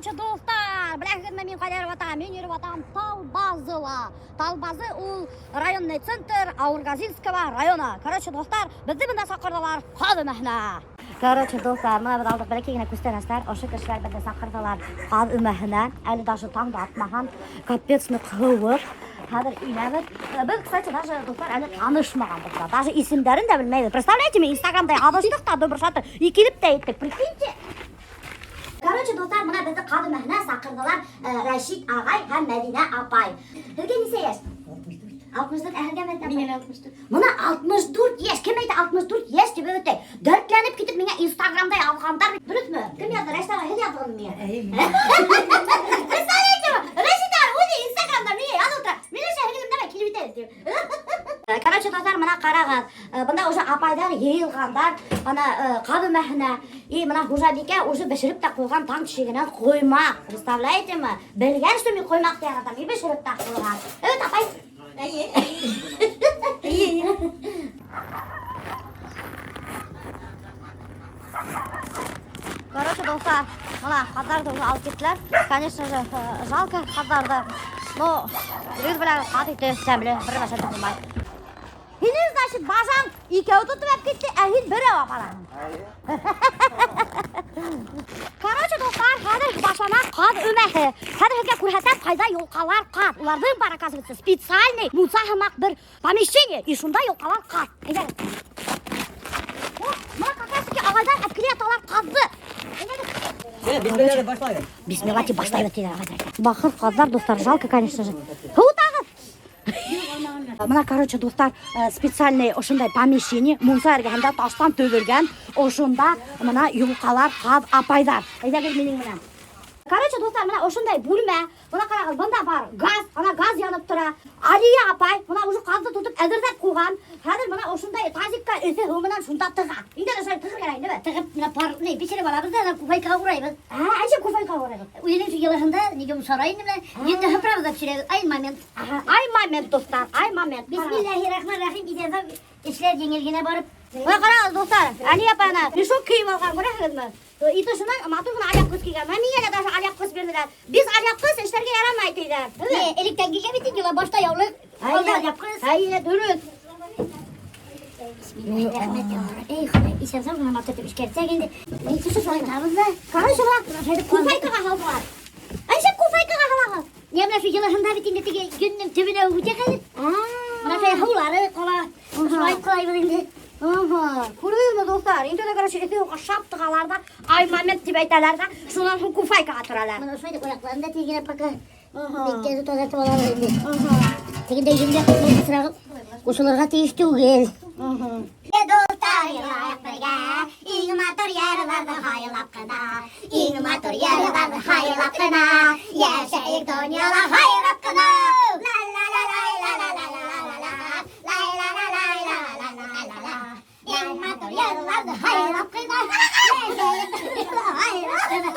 Короче, дуҫтар, беләһегеҙме, мин ҡайҙа йөрөп ятам? Мин йөрөп ятам Талбазыла. Талбазы ул районный центр Аургазинского района. Короче, дуҫтар, беҙҙе бында саҡырҙылар ҡаҙ өмәһенә. Короче, дуҫтар, бына беҙ алдыҡ бәләкәй генә күстәнәстәр. Ошо кешеләр беҙҙе саҡырҙылар ҡаҙ өмәһенә. Әле даже таң да атмаған. Капец ныҡ һыуыҡ. Хәҙер инәбеҙ. Беҙ, кстати, даже, дуҫтар, әле танышмағанбыҙ ҙа. Даже исемдәрен дә белмәйбеҙ. Представляете, мин Инстаграмда яҙыштыҡ та, дөбөр шатыр, и килеп тә еттек. Прикиньте. Короче, дуҫтар, бына беҙҙе ҡаҙ өмәһенә саҡырҙылар Рәшит ағай һәм Мәҙинә апай. Һеҙгә нисә йәш? 64. Ә һеҙгә, Мәҙинә апай? Миңә 64. Бына 64 йәш. Кем әйтә 64 йәш тип әйтә? Дәртләнеп китеп миңә Инстаграмда яҙғандар. Дөрөҫмө? Кем яҙҙы? Рәшит ағай, һеҙ яҙҙығыҙмы миңә? Представляете, Рәшит ағай үҙе Инстаграмда миңә яҙып ултыра. Миләүшә һеңлем, давай килеп үтәбеҙ тип. Короче, дуҫтар, бына ҡарағыҙ. Бында уже апайҙар йыйылғандар. Бына ҡаҙ өмәһенә. И бына хужабикә уже бешереп тә ҡуйған таң тишегенән ҡоймаҡ. Представляете мы? Белгән, что мин ҡоймаҡты яратам. И бешереп тә ҡуйған. Evet, апай. Эйе. Эйе. Короче, дуҫтар, бына ҡаҙҙарҙы уже алып киттеләр. Конечно же, жалко ҡаҙҙарҙы. Но үҙегеҙ беләһегеҙ, ҡаҙ ите тәмле, бер нәмә шәп булмай. Һинең, значит, бажаң икәү тотоп алып китте, ә һин берәү апараһың. Короче, дуҫтар, хәҙер башлана ҡаҙ өмәһе. Хәҙер һеҙгә күрһәтәм, ҡайҙа йолҡалар ҡаҙ. Уларҙың бар, оказывается, специальный мунса һымаҡ бер помещение. И шунда йолҡалар ҡаҙ. Әйҙәгеҙ. О, бына как раз таки ағайҙар алып килә яталар ҡаҙҙы. Әйҙәгеҙ. Бисмилла башлайбыҙ. Бисмилла тип башлайбыҙ тиҙәр ағайҙар. Бахыр ҡаҙҙар, дуҫтар, жалко, конечно же. Һыуытағыҙ. Бына, короче, дуҫтар, специальный ошондай помещение, мунса эргәһендә таштан төҙөлгән, ошонда бына йолҡалар ҡаҙ апайҙар. Әйҙәгеҙ минең менән. Короче, дуҫтар, бына ошондай бүлмә. Бына ҡарағыҙ, бында бар газ, ана газ янып тора. Алия апай бына уже ҡаҙҙы тотоп әҙерләп ҡуйған. Хәҙер бына ошондай тазикка эҫе һыу менән шунда тыға. Инде ошолай тығыр кәрәк, нимә? Тығып, бына пар, не, бешереп алабыҙ ҙа, куфайкаға урайбыҙ. А, әйсе куфайкаға урайбыҙ. Үҙенең шул йылыһында, нигә сарай инде менә, етте һыпырабыҙ ҙа бешерәбеҙ. Ай момент. Ага, ай момент, дуҫтар, ай момент. Бисмиллахиррахманиррахим. Иҙән эшләр еңел генә барып. Бына ҡарағыҙ, дуҫтар, Алия апай ана мешок кейеп алған, күрәһегеҙме? И тышынан матур ғына алъяпҡыс кейгән. Бына миңә лә даже алъяпҡыс бирҙеләр. Без алъяпҡыс эшләргә ярамай тиҙәр. Не, электән килгән бит инде, башта яулыҡ, алда алъяпҡыс. Әйе, дөрөҫ. Бисмиллахиррахманиррахим. Эй, Хоҙай, иҫән һау ғына матур итеп эшкәртсәк инде. Ни төшө шулай табыҙ ҙа. Короче, бына куфайкаға һалдылар. Әйсе куфайкаға һалағыҙ. Не, бына шул йылыһында бит инде теге йөннөң төбөнә үтә хәҙер. Бына шулай һыулары ҡала. Шулай ҡылайбыҙ инде. Ага, күрҙегеҙме, дуҫтар? Инде дә, короче, эҫе һыуға шап тығалар ҙа, ай момент тип әйтәләр ҙә, шунан һуң куфайкаға төрәләр. Бына ошолай итеп аяҡтарын да тиҙ генә пока Ага. биттәрҙе таҙартып алабыҙ инде. Ага. Тегендә йөнгә ҡысрағы ҡушылырға тейеш түгел. Ага. Дуҫтар, йырлайыҡ бергә, иң матур йырларҙы һайлап ҡына, иң матур йырларҙы һайлап ҡына, йәшәйек донъяла һайрап ҡына. Ла ла ла ла ла ла ла ла ла ла ла ла ла ла ла ла ла ла ла. Иң матур йырларҙы һайлап ҡына, йәшәйек донъяла һайрап ҡына.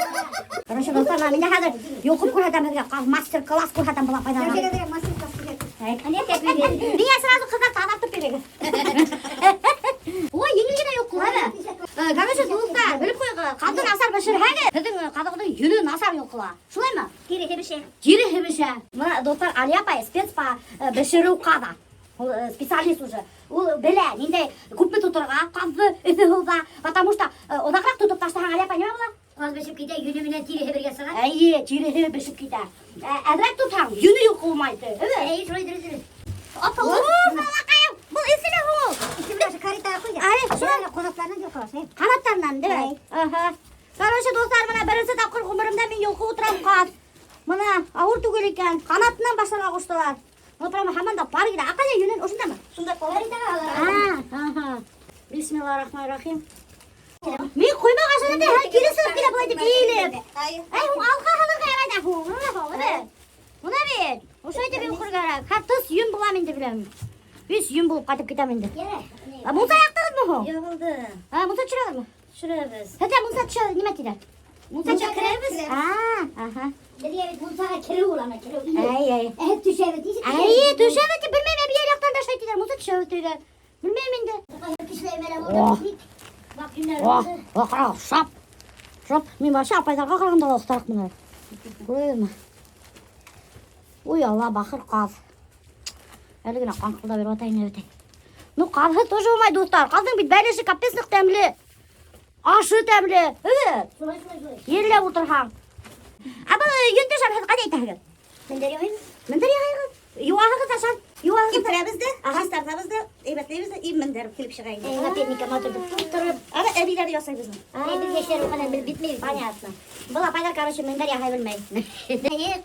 Короче, дуҫтар, мин дә хәҙер йолҡоп күрһәтәм һеҙгә, мастер-класс күрһәтәм был апайҙарға. Миңә сразу ҡыҙҙар таҙартып бирегеҙ. Ой, еңел генә йолҡола, әбе. Короче, дуҫтар, белеп ҡуйығыҙ, ҡаҙҙы насар бешерһәгеҙ, һеҙҙең ҡаҙығыҙҙың йөнө насар йолҡола. Шулаймы? Тиреһе бешә. Тиреһе бешә. Бына, дуҫтар, Алия апай спец по бешереү ҡаҙа. Ул специалист уже. Ул белә, ниндәй күпме тоторға ҡаҙҙы эҫе һыуҙа, потому что оҙағыраҡ тотоп ташлаһаң, Алия апай, нимә була? Ҡаҙ бешеп китә, йөнө менән тиреһе бергә сыға. Эйе, тиреһе бешеп китә. Әҙерәк тотһаң, йөнө йолҡолмай. Эйе. Эйе, шулай дөрөҫ, дөрөҫ. Опа, балаҡайым, был эҫе лә һуң ул. Эҫе менән ошо каритаға ҡуй. Ай, шулай. Ҡанатларынан йолҡолас, әй. Ҡанаттарынан, димәк. Әй. Аһа. Короче, дуҫтар, бына беренсе тапҡыр ғүмеремдә мин йолҡоп ултырам ҡаҙ. Бына ауыр түгел икән. Ҡанатынан башларға ҡуштылар. Ну, прямо һаман да пар килә. А ҡайҙа йөнөн? Ошондамы? Шунда каритаға алар. А, аһа. Бисмиллахиррахманиррахим. Мин ҡоймаҡ ашаным да һәр кире сығып килә былай тип эйелеп. Ай. Әй, һуң алға һалырға ярай ҙа һуң. Бына һуң, бына. Бына бит. Ошолай итеп йолҡорға кәрәк. Хәр тыс йөн булам инде беләм. Весь йөн булып ҡайтып китәм инде. Ярай. А мунса яҡтығыҙмы һуң? Яғылды. А, мунса төшөрәгеҙме? Төшөрәбеҙ. Һеҙҙә мунса төшә, нимә тиҙәр? Мунса Мунса керәбеҙ. А, аһа. Беҙгә бит мунсаға кереү ул ана кереү. Әй, әй. Ә төшәбеҙ. Нисек Әй, төшәбеҙ тип белмәйем, әбейәр яҡтан да шулай тиҙәр. Мунса төшәбеҙ тиҙәр. Белмәйем инде. Кешеләр менән О. булды. Ваҡ йөннәр О, булды. о, ҡара, шап. Шап. Мин вообще апайҙарға ҡарағанда ла оҫтараҡ бына. Күрәһегеҙме? Уй, Алла, бахыр ҡаҙ. Әле генә ҡаңҡылдап биреп ята ине бит. Ну, ҡаҙһыҙ тоже булмай, дуҫтар. Ҡаҙҙың бит бәлеше капец ныҡ тәмле. Ашы тәмле. Эйе. Шулай, шулай, шулай. Ерләп ултырһаң. Ә был йөнтәшәр һеҙ ҡайҙа итәһегеҙ? Мендәр яһайбыҙ. Мендәр яһайһығыҙ? Йыуаһығыҙ ҡасан? Йыуаһығыҙ? Киптерәбеҙ ҙә, Ага. чистартабыҙ ҙа, әйбәтләйбеҙ ҙә, и мендәр килеп сыға инде. Эй, напитника матур тултырып. Ана әбейҙәр яһай беҙҙең. Эй, беҙ йәштәр ул ҡәҙәр белеп бөтмәйбеҙ. Понятно. Был апайҙар, короче, мендәр яһай белмәй.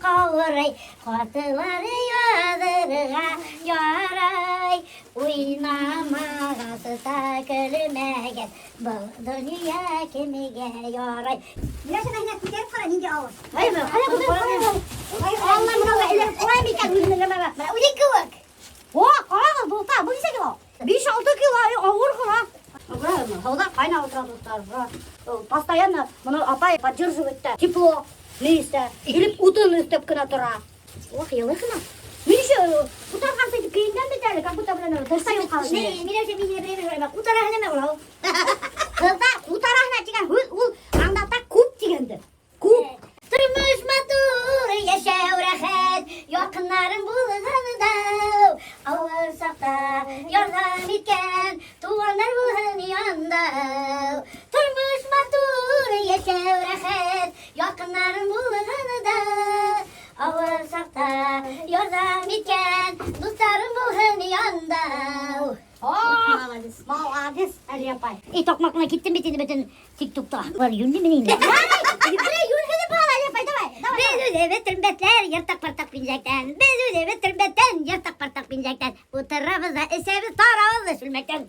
Ҡаурый, ҡатылары яҙырға ярай. Уйнамағас та көлмәгән, был донъя кемгә ярай. Миләүшә, һин күтәреп ҡара, ниндәй ауыр. Ай, ҡайҙа күтәреп Алла, бынау эләгеп ҡалай микән үҙенең нәмәгә? Бына үҙең кеүек. О, ҡарағыҙ, дуҫтар, был нисә кило? 5-6 кило, ай, ауыр ғына. Һыуҙар ҡайнап ултыра, дуҫтар. Бына, постоянно быны апай поддерживает та. Тепло, мейестә. Килеп утын өҫтәп кенә тора. Ох, йылы ғына. Мин еще ҡутарғансы итеп кейенгән бит әле, как будто бына тышта юҡ Ни, Миләүшә, мин һине берәй һорайым. Ҡутараһы нәмә ул? Ҡыҙҙар, ҡутараһына тигән һүҙ ул аңлата күп тигәнде. Күп. Тормош матур, йәшәү рәхәт, яҡындарың булғанда, ауыр саҡта ярҙам иткән туғандар булһын янда. Тормош матур, йәшәү рәхәт, яҡындарың булғанда, ауыр саҡта ярҙам иткән дуҫтарың булһын янда. Молодец. Молодец, Әлиә апай. И тоҡмаҡ менән киттем бит инде бөтөн ТикТокта. Был йүнлеме инде? Йүнһеҙ был, Әлиә апай, давай. Давай. Беҙ үҙебеҙ төрмбәтләр, йыртыҡ пыртыҡ пинжәктән. Беҙ үҙебеҙ төрмбәттән, йыртыҡ пыртыҡ пинжәктән. Ултырабыҙ ҙа эсәбеҙ, тарабыҙ ҙа сүлмәктән.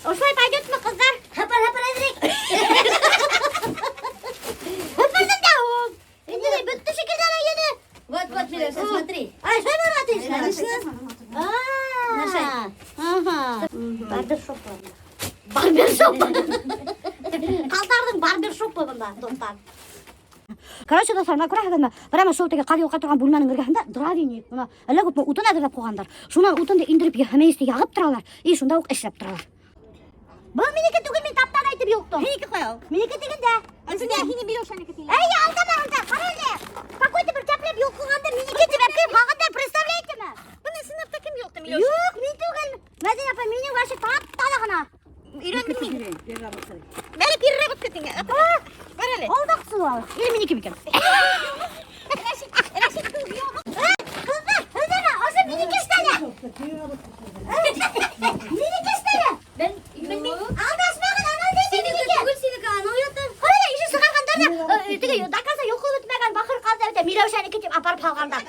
Ошолай пойдетмы, ҡыҙҙар? Һыпыр, һыпыр әҙерәк. Һыпырҙым да ул. Инде бөттө шикелле әле ене. Вот, вот, Миләүшә, смотри. Ай, шулай барма тейешме? Конечно. А, ага. Барбершоп. Барбершоп. Ҡаҙҙарҙың барбершопы бында, дуҫтар. Короче, дуҫтар, бына күрәһегеҙме? Прямо шул теге ҡаҙ йолҡа торған бүлмәнең эргәһендә дровяник. Бына әллә күпме утын әҙерләп ҡуйғандар. Шунан утынды индереп мейесте яғып торалар. И шунда уҡ эшләп торалар. Был минеке түгел, мин таптан әйтеп йолҡтом. Һинеке ҡайҙа ул? Минеке тегендә. Һине һине Миләүшәнеке тигән. Эй, алдамағыҙҙар, ҡара әле. Какой-то бер тәпләп йолҡоғанды минеке тип әпкәйеп һалғандар, представляете ме? Быны сыныфта кем йолҡто, Миләүшә? Юҡ, мин түгел. Мәҙинә апай, минең вообще тап-таҙа ғына. Өйрәндем мин. Әле переработка тигән. Бар әле. Алдаҡсылар. Или минеке микән? Рәшит Ҡыҙҙар, һеҙҙәрме? Ошо минеке эшләне. Минеке эшләне. Алдашмағыҙ, анау тейҙе минеке. түгел һинеке, анау ята. Ҡара әле, ише сығарғандар ҙа, теге до конца йолҡоп бөтмәгән бахыр ҡаҙҙы бит Миләүшәнеке тип апарып һалғандар.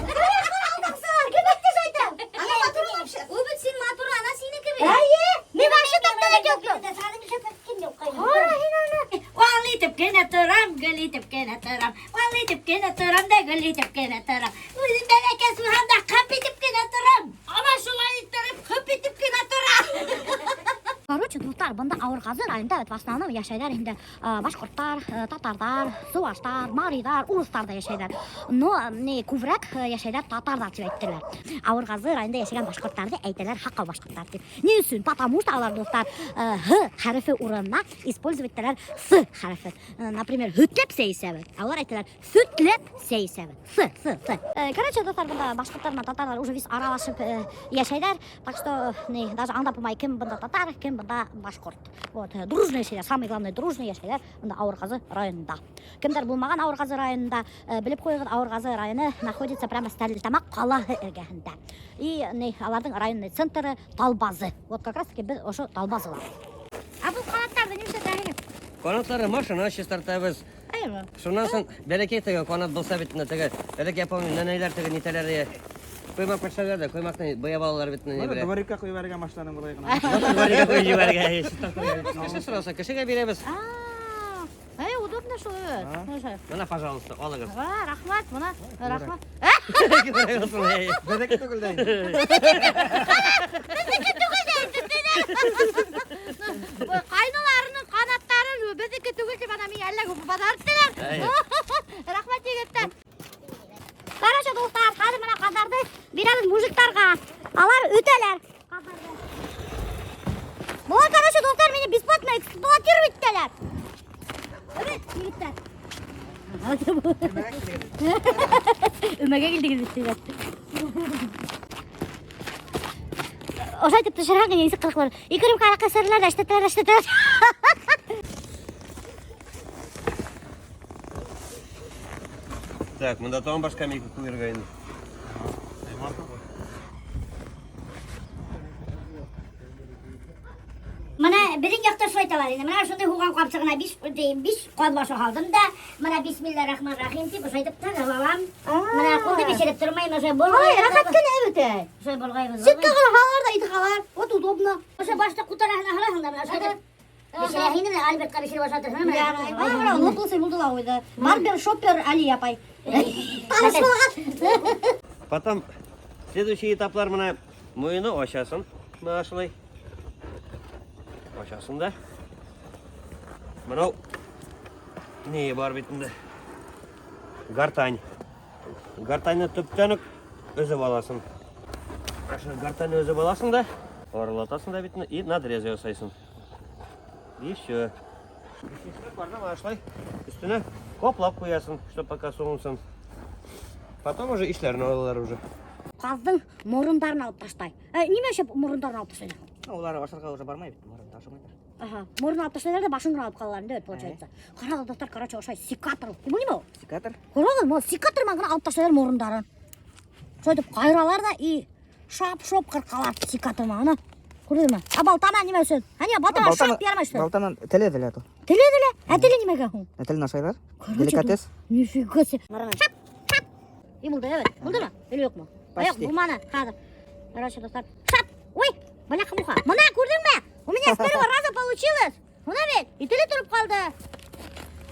Алдаҡсылар, кем әйтте шайтан? Ана матур вообще. Ул бит һин матур, ана һинеке бит. Эйе, мин вообще таптан йолҡтом. Ҡара һин аны. Ал итеп кенә торам, гөл итеп кенә торам. Ал итеп кенә торам да гөл итеп кенә торам. Үҙем бәләкәс булһам да ҡып итеп кенә торам. Ана шулай иттереп ҡып итеп кенә торам. Короче, дуҫтар, бында Ауырғазы районында в основном йәшәйҙәр инде башҡорттар, татарҙар, сыуаштар, марийҙар, урыҫтар ҙа йәшәйҙәр. Но не күберәк йәшәйҙәр татарҙар тип әйттеләр. Ауырғазы районында йәшәгән башҡорттарҙы әйтәләр һаҡау башҡорттар тип. Ни өсөн? Потому что алар, дуҫтар, һ хәрефе урынына использовать итәләр с хәрефе. Например, һөтләп сәй эсәбеҙ. Ә улар әйтәләр һөтләп сәй эсәбеҙ. С, с, с. Короче, дуҫтар, бында башҡорттар менән татарҙар уже весь аралашып йәшәйҙәр. Так что, не, даже аңлап булмай, кем бында татар, кем бында башҡорт. Вот, дружно йәшәйҙәр, самое главное, дружно йәшәйҙәр бында Ауырғазы районында. Кемдәр булмаған Ауырғазы районында, белеп ҡуйығыҙ, Ауырғазы районы находится прямо Стәрлетамаҡ ҡалаһы эргәһендә. И не, аларҙың районный центры Талбазы. Вот как раз таки беҙ ошо Талбазыла. Ә был ҡанаттарҙы нишләтәһегеҙ? Ҡанатлары машина чистартабыҙ. Әйме? Шунан һуң бәләкәй теге ҡанат булһа бит инде теге. Элек я помню, нәнәйләр теге нитәләр ҡоймаҡ бешерәләр ҙә, ҡоймаҡты буяп алалар бит инде Бына берәй. дворикка ҡуйып ебәргән машинаның былай ғына. Дворикка ҡуйып ебәргән. Кеше һораса, кешегә бирәбеҙ. А, эй, удобно шул. Слушай. Бына, пожалуйста, алығыҙ. А, рәхмәт, бына, рәхмәт. Беҙҙеке түгел дә инде. Беҙҙеке түгел дә инде. Ҡайныларының ҡанаттары беҙҙеке түгел тип ана миңә Рәхмәт, егеттәр. Короче, дуҫтар, хәҙер бына ҡаҙҙарҙы бирәбеҙ мужиктарға. Алар өтәләр ҡаҙҙарҙы. Былар, короче, дуҫтар, мине бесплатно эксплуатировать итәләр. Эйе, егеттәр. Өмәгә килдегеҙ бит тиҙәр. Ошолай итеп төшөрһәң, нисек ҡыҙыҡ булыр. Ике рюмка араҡы эсерләр ҙә эшләтәләр, эшләтәләр. Так, бында тағын башҡа скамейка ҡуйырға инде. Бына беҙҙең яҡта шулай әйтәләр инде. Бына шундай һуған ҡапсығына 5 тием, 5 ҡаҙ башы һалдым да, бына бисмиллахиррахманиррахим тип ошолай итеп тығып алам. Бына ҡулды бешереп тормайым, ошолай Ай, болғай. рәхәт кенә бит. Ошолай болғайбыҙ. Ситкә генә һалалар ҙа итеп һалалар. Вот удобно. Ошо башта ҡутараһына һалаһың да, бына ошолай итеп. Бешерә инде, менә Альбертҡа бешереп ашатырһың. Ярай. Бына лоплысы булды ла ҡуйҙы. Барбер шопер Али апай. Таныш булған. Потом следующий этаплар бына муйыны асаһың. Бына шулай. Асаһың да. Бынау ни бар бит инде. Гортань. Гортаньны төптән үк өҙөп алаһың. Ошо гортаньны өҙөп алаһың да, аралатаһың да бит инде и надрез яһайһың. И все. Ошолай өҫтөнә ҡаплап ҡуяһың, чтоб пока суынһын. Потом уже эштәрен алалар уже. Ҡаҙҙың морондарын алып ташлай. Нимә эшләп морондарын алып ташлайҙар? Улар ашарға уже бармай бит, морон ашамайҙар. Ага, морон алып ташлайҙар ҙа башын ғына алып ҡалалар инде, получается. Ҡарағыҙ, дуҫтар, короче, ошолай секатор. Был нимә ул? Секатор. Ҡарағыҙ, мына секатор менән генә алып ташлайҙар морондарын. Шулай итеп ҡайыралар ҙа и шап-шоп ҡырҡалар секатор менән. Ана, күрҙеңме? Ә балта менән нимә өсөн? Ә нимә, балта менән шап ярмай өсөн. Балтанан теле эҙелә ул. Теле эҙелә? Ә теле нимәгә һуң? Ә телен ашайҙар. Короче, Деликатес. Нифига себе. Шап, шап. И булды, эйе. Булдымы? Или юҡмы? Почти. Юҡ, булманы. Хәҙер. Короче, дуҫтар. Шап. Ой, бляха муха. Бына күрҙеңме? У меня с первого раза получилось. Бына бит, и теле тороп ҡалды.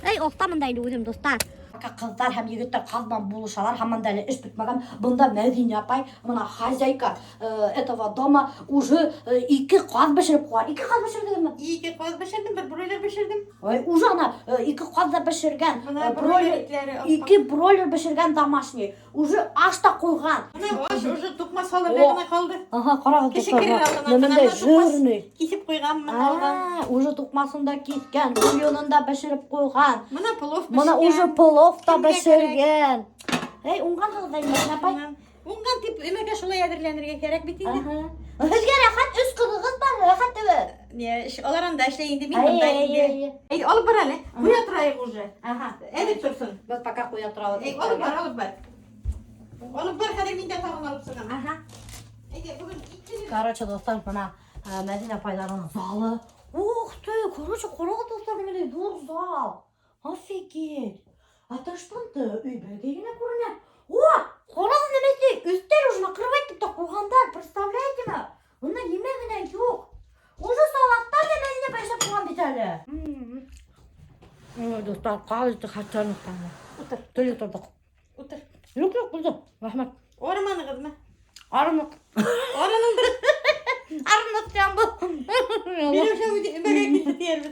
Эй, оҫтамын да инде үҙем, дуҫтар. Ҡыҙҙар һәм егеттәр ҡаҙ менән булышалар, һаман да әле эш бөтмәгән. Бында Мәҙинә апай, бына хозяйка этого дома уже ике ҡаҙ бешереп ҡуйған. Ике ҡаҙ бешерҙегеҙме? Ике ҡаҙ бешерҙем, бер бройлер бешерҙем. Ой, уже ана ике ҡаҙ ҙа бешергән. Бына Бройлер, бройлер итләре. ике бройлер бешергән домашний. Уже аш та ҡуйған. Бына аш уже туҡма һалырға О. ғына ҡалды. Ага, ҡарағыҙ, Кеше дуҫтар, керер алдынан бына бына туҡмас жирный. киҫеп ҡуйғанмын алдан. А, уже туҡмасын да киҫкән, бульонын да бешереп ҡуйған. Бына плов Бына бешкән. уже плов та Кемгә бешергән. Эй, уңғанһығыҙ ҙа инде, Мәҙинә апай. Бына. Уңған тип өмәгә шулай әҙерләнергә кәрәк бит инде. Ага. Һеҙгә рәхәт, өс ҡыҙығыҙ бар, рәхәт түгел. Не, алар анда эшләй инде, мин Ай, бында ай, инде. ай, ай. Эй, алып бар әле. Ҡуя торайыҡ уже. Ага. Әҙер торһон. Беҙ пока ҡуя торабыҙ. Эй, алып бар, алып бар. Алып бар, хәҙер мин дә тағын алып сығам. Ага. Әйҙә, бөгөн икенсе Короче, дуҫтар, бына Мәҙинә апайҙарҙың залы. Ух ты, короче, ҡарағыҙ, дуҫтар, ниндәй ҙур зал. Офигеть. А тыштан өй бәләкәй генә күренә. О, ҡарағыҙ нәмәсе, өҫтәл уже накрывать итеп тә ҡуйғандар, представляете ме? Бында нимә генә юҡ. Уже салаттар ҙа Мәҙинә апай эшләп ҡуйған бит әле. Ой, дуҫтар, ҡаҙ ите хәтәр тәмле. Ултыр. Теле торҙоҡ. Ултыр. Юҡ, юҡ, булды. Рәхмәт. Арыманығыҙмы? Арыныҡ. Арыныңдыр. Арыныҡ тигән был. Миләүшә үҙе өмәгә килде тиербеҙ.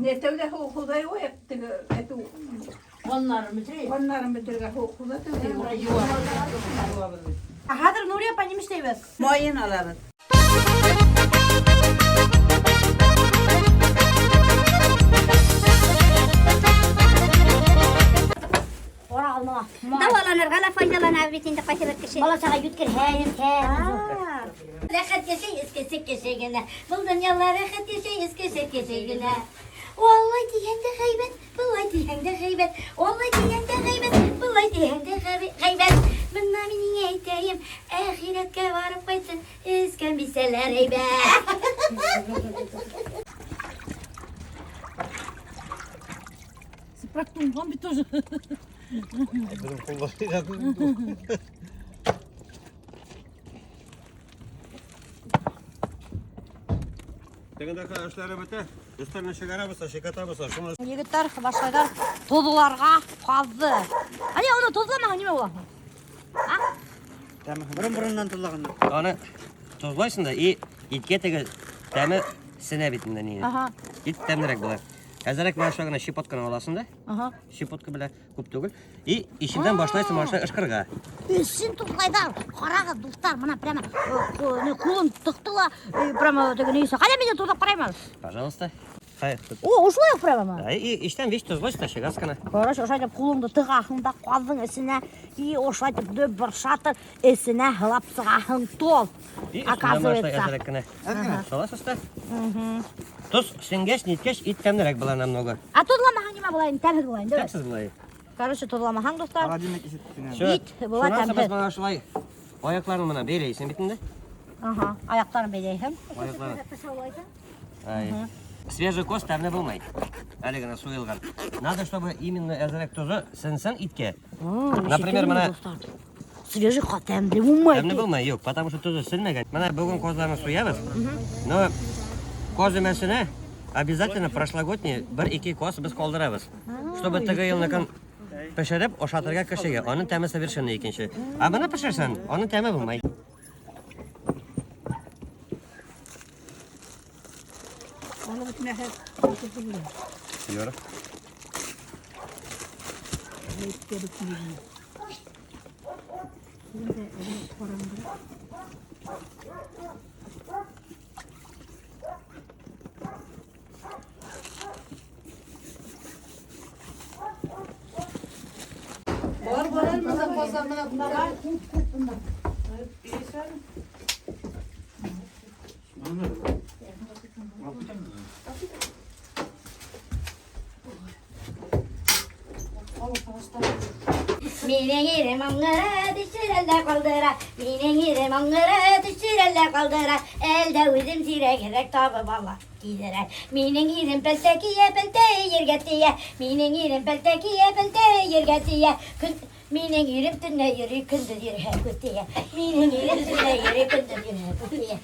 Не тәүҙә һыу ҡуйып, теге әтеү ҡаннарын бөтөргә һыу ҡуҙа тәүҙә. Хәҙер Нурия апай нимә эшләйбеҙ? Майын алабыҙ. Ҡарағыҙ бына. Дауаланырға ла файҙалана бит инде ҡайһы бер кеше. Бала саға йүткерһә, йүткерһә. Рәхәт йәшәй, эскесе кеше генә. Был донъяла рәхәт йәшәй, эскесе кеше генә. Алай тиһәң дә ғәйбәт, былай тиһәң дә ғәйбәт. Алай тиһәң дә ғәйбәт, былай тиһәң дә ғәйбәт. Бына мин һиңә әйтәйем, әхирәткә барып ҡайтһын, эскән бисәләр һәйбәт. Сыпраҡ туңған бит уже. Беҙҙең ҡулға Тегендә эшләре бөтә. Өҫтәренә сығарабыҙ, шикатабыҙ, шуны Егеттәр башлайҙар тоҙларға ҡаҙҙы. Ә ни, уны тоҙламаһаң нимә була? Борон-бороннан тоҙлағандар. Аны тоҙлайһың да, и иткә теге тәме сеңә бит инде ни. Аһа. Ит тәмлерәк була. Әҙерәк менә шулай гына щепотканы аласың да. Аһа. Щепотка белән күп түгел. И эсеннән башлайсың башлай ышҡырға. Эсен тоҙлайҙар. Ҡарағыҙ, дуҫтар, бына прямо ни, ҡулын тыҡты ла, прямо теге ни, ҡайҙа мине тоҙлап ҡарайым әле? Пожалуйста. Хай. О, ошолай уҡ прямо. Да, и эстән весь тоҙлайсың да сығасың ғына. Короче, ошолай итеп ҡулыңды тығаһың да ҡаҙҙың эсенә, и ошолай итеп дөп бер шатыр эсенә һылап сығаһың тоҙ. И өҫтөнән башлай Оказывается. әҙерәк кенә. Саласың да. Тоҙ сеңгәс, ниткәс, ит тәмлерәк була намного. Ә тоҙламаһаң нимә була инде? Тәмһеҙ була инде. Тәмһеҙ була. Короче, тоҙламаһаң, дуҫтар. Холодильник ишетте. Всё. Ит була Шунан соң тәмһеҙ. беҙ бына шулай аяҡларын менән бәйләйһең бит инде. Аһа, аяҡтарын бәйләйһең. Аяҡларын. Ай. Свежий ҡаҙ тәмле булмай. Әле генә суйылған. Надо, чтобы именно әҙерәк тоҙо сеңһен иткә. Например, бына Свежий ҡаҙ тәмле булмай. тәмле булмай, юҡ, потому что тоҙо сеңмәгән. Бына бөгөн ҡаҙҙарны суябыҙ. Но ҡаҙ өмәһенә обязательно прошлогодний бер-ике ҡаҙ беҙ ҡалдырабыҙ. Чтобы теге йылныҡын бешереп ашатырға кешегә. Аның тәме совершенно икенсе. Ә быны бешерһәң, аның тәме булмай. Аны бөтмәһә. Юра. Бар бар монда ҡаҙҙар менә бында. Күп күп бында. Минең ирем аңғыра төшөрә ҡалдыра. Минең ирем аңғыра төшөрә ҡалдыра. Әлдә үҙем һирәгерәк табып ала киҙерә. Минең ирем пәлтә кейә, пәлтә ергә тейә. Минең ирем пәлтә кейә, пәлтә ергә тейә. Көн Минең ирем төнлә йөрөй, көндөҙ йөрөһә күҙ тейә. Минең ирем төнлә йөрөй, көндөҙ йөрөһә күҙ тейә.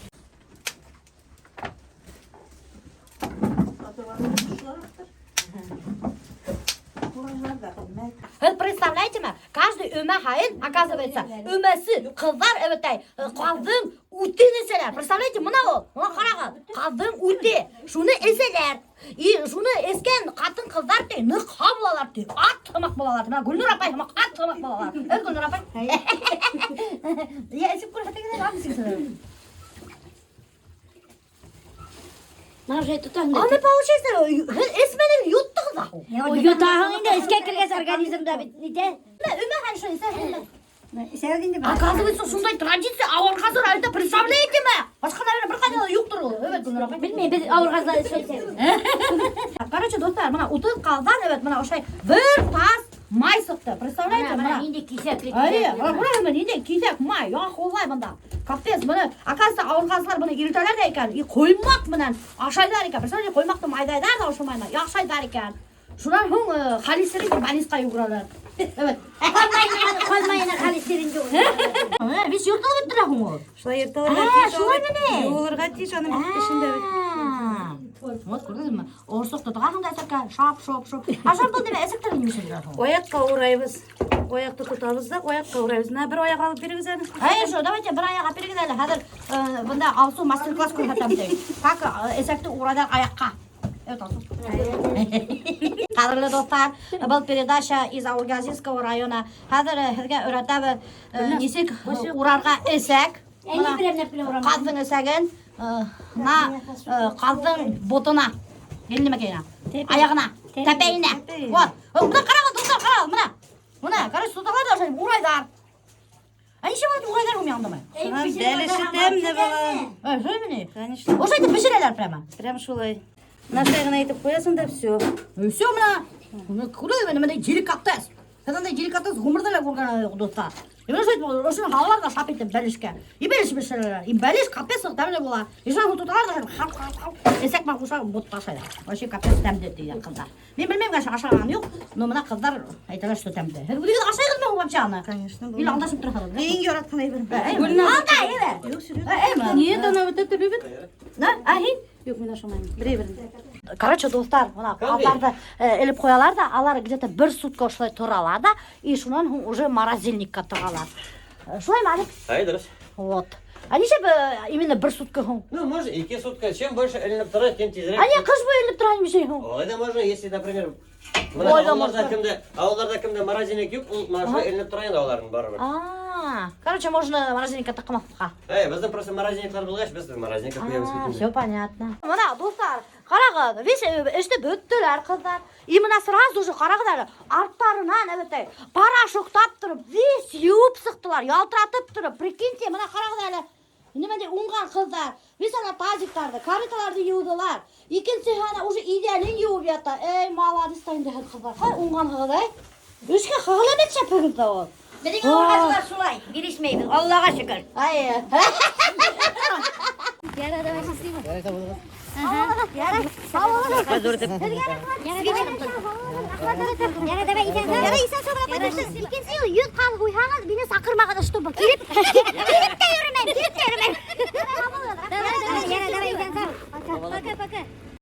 Һеҙ представляете ме? Каждый өмә һайын, оказывается, өмәсе ҡыҙҙар әбәтәй, ҡаҙҙың үтен эсәләр. Представляете, бына ул, бына ҡарағыҙ, ҡаҙҙың үте, шуны эсәләр. И шуны эскән ҡатын ҡыҙҙар ти, ныҡ булалар ти, ат һымаҡ булалар. Бына Гөлнур апай һымаҡ ат һымаҡ булалар. Әй, Гөлнур апай. Я эсеп күрһәтегеҙ әле, нисек? Бына уже тотаһың. Аны получается, һеҙ эсмәнегеҙ, йоттоғоҙ ҙа. Ой, йотаһың инде, эскә кергәс организмда бит нитә. Өмә һайын шуны эсәһең. Эсәбеҙ инде. Оказывается, шундай традиция Ауырғазы районында, представляете ме? Башҡа, наверное, бер ҡайҙа ла юҡтыр ул. Эйе, Гөлнур апай. Белмәйем, беҙ Ауырғазыла эсәбеҙ. Короче, дуҫтар, бына 30 ҡаҙҙан, эйе, бына ошолай бер тас май сыҡты. Представляете, Бына бына. ниндәй киҫәк. Әйе, бына ниндәй киҫәк май, яҡ бында. Капец, быны, оказывается, ауырғазылар быны иретәләр ҙә икән, и ҡоймаҡ менән ашайҙар икән. Представляете, ҡоймаҡты майҙайҙар ҙа ошо майна, ашайҙар икән. Шунан һуң холестерин больницаға йүгерәләр. Эйе. Ҡаҙ майына холестерин юҡ. Весь йыртылып бөттө һуң ул. Шулай йыртылырға А, тейеш. шулай мени? Йыуылырға тейеш аның эсендә бит. Вот, күрҙегеҙме? Орсоҡто тығаһың да эсәккә, шап, шоп, шоп. А шул был нимә, эсәктәр нимә эшләйҙәр һуң? Аяҡҡа урайбыҙ. Аяҡты тотабыҙ ҙа аяҡҡа урайбыҙ. Менә бер аяҡ алып бирегеҙ әле. Әй, шо, давайте бер аяҡ алып бирегеҙ әле. Хәҙер бында Алсу мастер-класс күрһәтәм ти. Как эсәкте урайҙар аяҡҡа. Evet, Алсу. Ҡәҙерле дуҫтар, был передача из Аургазинского района. Хәҙер һеҙгә өйрәтәбеҙ нисек урарға эсәк. Әле берәмләп кенә урамай. Ҡаҙҙың эсәген на ҡаҙҙың ботона. Или нимәкәйенә? Аяғына, тәпәйенә. Вот. Бына ҡарағыҙ, дуҫтар, ҡарағыҙ, бына. Бына, короче, тоталар ҙа ошолай урайҙар. Ә нисек улай урайҙар һуң аңламайым. Шунан бәлеше тәмле була. Ә, шулаймы ни? Конечно. Ошолай итеп бешерәләр прямо. Прям шулай. Менә шулай ғына итеп ҡуяһың да все. Все, бына. Күрҙегеҙме, бындай деликатес. Һеҙ ундай деликатес ғүмерҙә лә күргән юҡ, дуҫтар. И бына шулай ошоно һалалар ҙа шап итеп бәлешкә. И бәлеш бешерәләр. И бәлеш капец тәмле була. И шунан һуң тоталар ҙа хап хап хап. Эсәк менән ҡуша бот ашайҙар. Вообще капец тәмле тигән ҡыҙҙар. Мин белмәйем, конечно, ашағаным юҡ, но бына ҡыҙҙар әйтәләр, что тәмле. Һеҙ үҙегеҙ ашайғыҙмы һуң вообще аны? Конечно. Или алдашып тораһығыҙ? Иң яратҡан әйберем. Алда, әйбер. Юҡ, серьезно. Әйме? Нет, она вот это любит. Да? А һин? Юҡ, мин ашамайым. Берәй берен. Короче, дуҫтар, бына Ҡандай? ҡаҙҙарҙы элеп ҡуялар ҙа, улар где-то бер сутка ошолай торалар ҙа, и шунан һуң уже морозильникка тығалар. Шулаймы, Алик? Әй, дөрөҫ. Вот. А нишләп именно бер сутка һуң? Ну, можно 2 сутка. Чем больше эленеп тора, тем тиҙерәк. А не ҡыш буйы элеп тора нимә һуң? Улай ҙа можно, если, например, бына Улай ҙа ауылларҙа можно. кемдә, ауылларҙа кемдә морозильник юҡ, ул бына шулай эленеп тора инде уларҙың барыбер. А, короче, можно морозильникка тыҡмаҫҡа. Әй, беҙҙең просто морозильниктар булғас, беҙ морозильникка ҡуябыҙ бит инде. Все понятно. Бына, дуҫтар, ҡарағыҙ, весь эште бөттөләр ҡыҙҙар. И бына сразу же ҡарағыҙ әле, арттарынан әбәтәй, порошоктап тороп, весь йыуып сыҡтылар, ялтыратып тороп. Прикиньте, бына ҡарағыҙ әле. Нимәндәй уңған ҡыҙҙар. Весь ана тазиктарҙы, корыталарҙы йыуҙылар. Икенсеһе ана уже иҙәнен йыуып ята. Эй, молодец та инде һеҙ ҡыҙҙар. Ҡай уңғанһығыҙ, эй. Эшкә ғәләмәт шәпһегеҙ ҙә ул. Беҙҙең ауылғазылар шулай, бирешмәйбеҙ, Аллаға шөкөр. Ай. Ярай, давай, счастливо. Ярай, һау булығыҙ. Ярай, давай, иҫән. Ярай, иҫән һау. Икенсе йыл 100 ҡаҙ һуйһағыҙ, мине саҡырмағыҙ, чтобы килеп, килеп